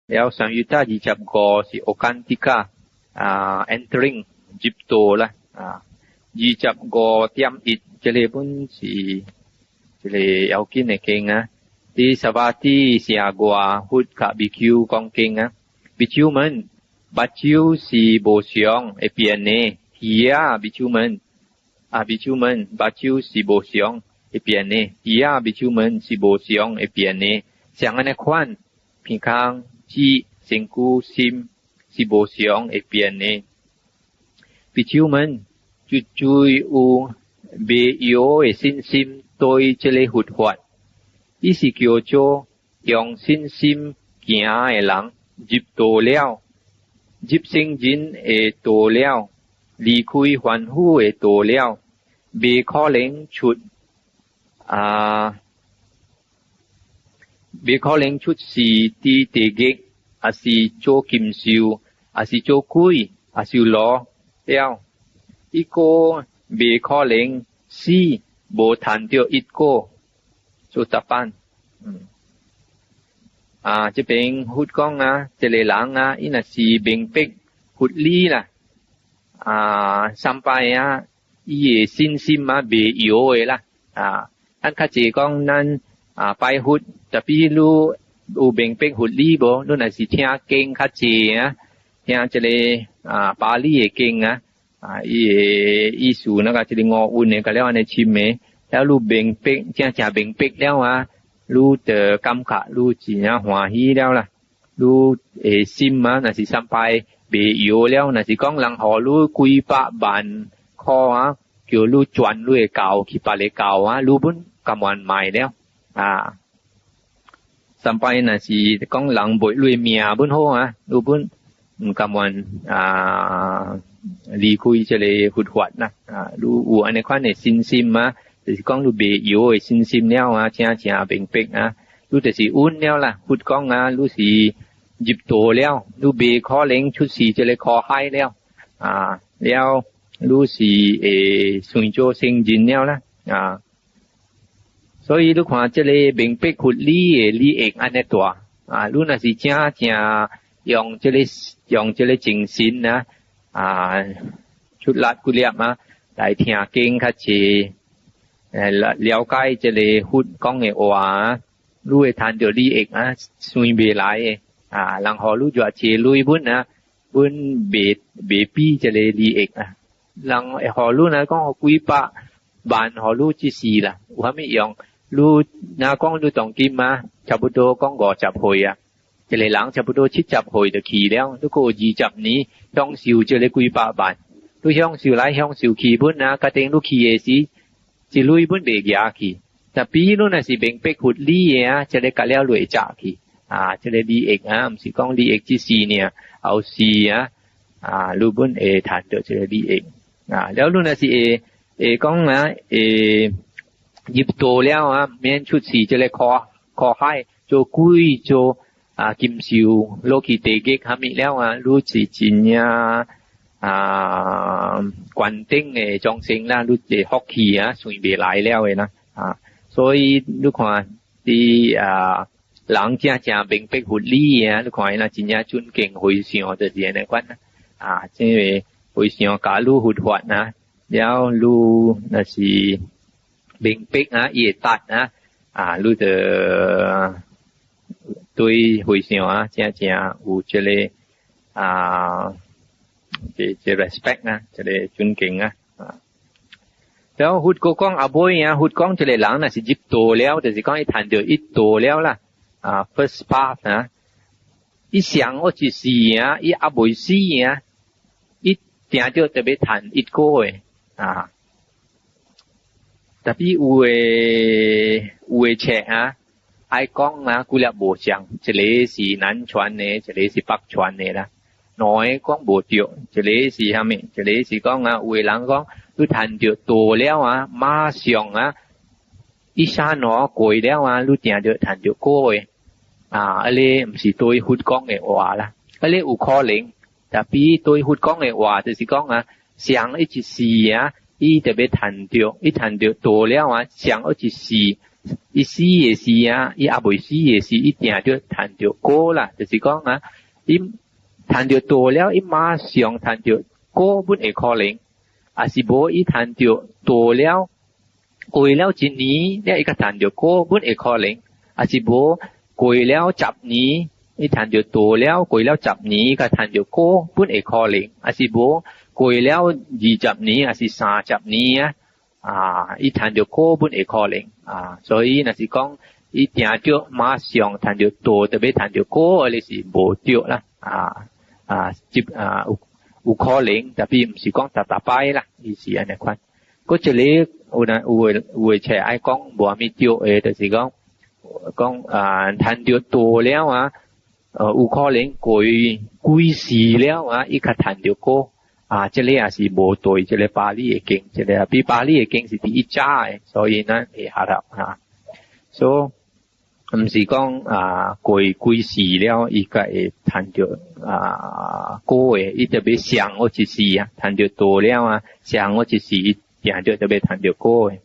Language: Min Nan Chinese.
了 Samyutta 25是 Okkantika 啊，entering 入道啦啊，25.1這个本是一个要緊的經啊。佇薩瓦ទី城外，佛佮比丘講經啊，比丘們，目睭是無常會變的，耳啊，比丘們，啊，比丘們，目睭是無常會變的，耳啊，比丘們是無常會變的，像按呢款，鼻孔、舌、身軀、心是無常會變的。比丘們，絕對有袂搖的信心對這个佛法。伊是叫做用信心行的人入道了，入聖人的道了，離開凡夫的道了，袂可能出啊，袂可能出世佇地獄，抑是做禽獸，抑是做鬼，阿修羅了，伊閣袂可能死無趁著一果。蘇達班，啊，這邊佛講啊，這个人啊，伊若是明白佛理啦，啊，三擺啊，伊的信心啊，袂搖的啦，啊，咱較濟講咱啊拜佛，tapi 你有明白佛理無？你若是聽經較濟啊，聽這个啊巴利的經啊，啊，伊的意思那个這个五蘊的，佮了按呢深的。了你明白，正正明白了啊，你就感覺你真正歡喜了啦。你的心啊，若是三擺袂搖了，若是講人予你幾百萬箍啊，叫你轉你的教去別个教啊，你本甘願賣了啊。三擺若是講人賣你命本好啊，你本毋甘願啊離開這个佛法啦啊，你有按呢款的信心啊，就是講你袂搖的信心了啊，正正明白啊，你就是穩了啦。佛講啊，你是入道了，你袂可能出世這个苦海了啊，了你是會算做聖人了啦啊。所以你看這个明白佛理的利益按呢大啊，你若是正正用這个精神啊啊出力骨力啊來聽經較濟。了了解這个佛講的話，你會趁著利益啊，算袂來的啊。人予你偌濟鐳本啊，本袂比這个利益啊。人會予你若講幾百萬，予你這世啦，有啥物用？你若講你當今啊，差不多講50歲啊，一個人差不多70歲就去了，你閣有20年享受這个幾百萬，你享受來享受去本啊，決定你去的時，一鐳本袂額去，tapi 你若是明白佛理的啊，這个佮了會早去啊，這个利益啊，毋是講利益這世爾，後世啊，啊，你本會趁著這个利益啊。了你若是會會講啊，會入道了啊，免出世這个苦苦海，做鬼做啊禽獸落去地獄蝦米了啊，你是真正啊，懸頂的眾生啦，你這福氣啊，算袂來了的啦，啊，所以你看，佇啊人正正明白佛理啊，你看伊若真正尊敬和尚，就是按呢款啦，啊，這个和尚教你佛法啊，了你若是明白啊，伊會答啊，啊，你就對和尚啊，正正有這个啊。這這 respect 啊，這个尊敬啊，啊。然後佛閣講後尾啊，佛講這个人若是入道了，就是講伊趁著一道了啦，啊，first path 啊，伊上惡一世啊，伊猶未死啊，伊定著特別趁一果的啊。tapi 有的冊啊，愛講啊，幾粒無相，一个是南傳的，一个是北傳的啦。兩个講無對，一个是啥物？一个是講啊，有的人講，你趁著道了啊，馬上啊，一剎那過了啊，你定著趁著果的啊，啊个毋是對佛講的話啦，啊个有可能，tapi 對佛講的話就是講啊，上一世啊，伊特別趁著，伊趁著道了啊，上一世，伊死的時啊，伊猶未死的時，伊定著趁著果啦，就是講啊，伊趁著道了，伊馬上趁著果本會可能，抑是無伊趁著道了，過了一年，了伊才趁著果本會可能，抑是無過了十年，伊趁著道了，過了十年，才趁著果本會可能，抑是無過了二十年，抑是三十年啊。啊，伊趁著果本會可能啊，所以若是講伊定著馬上趁著道，就欲趁著果，你是無對啦，啊啊，接啊有有可能，tapi 毋是講逐逐擺啦，伊是按呢款。閣一個有人有的有的冊愛講無啥物對的，就是講講啊，趁著道了啊，有可能過幾世了啊，伊才趁著果。啊，這個也是無對，這個巴利的經，這個比巴利的經是第一早的，所以咱會合合啊。所以毋是講啊過幾世了，伊才會趁著啊果的，伊特別上好一世啊，趁著道了啊，上好一世，伊定著特別趁著果的。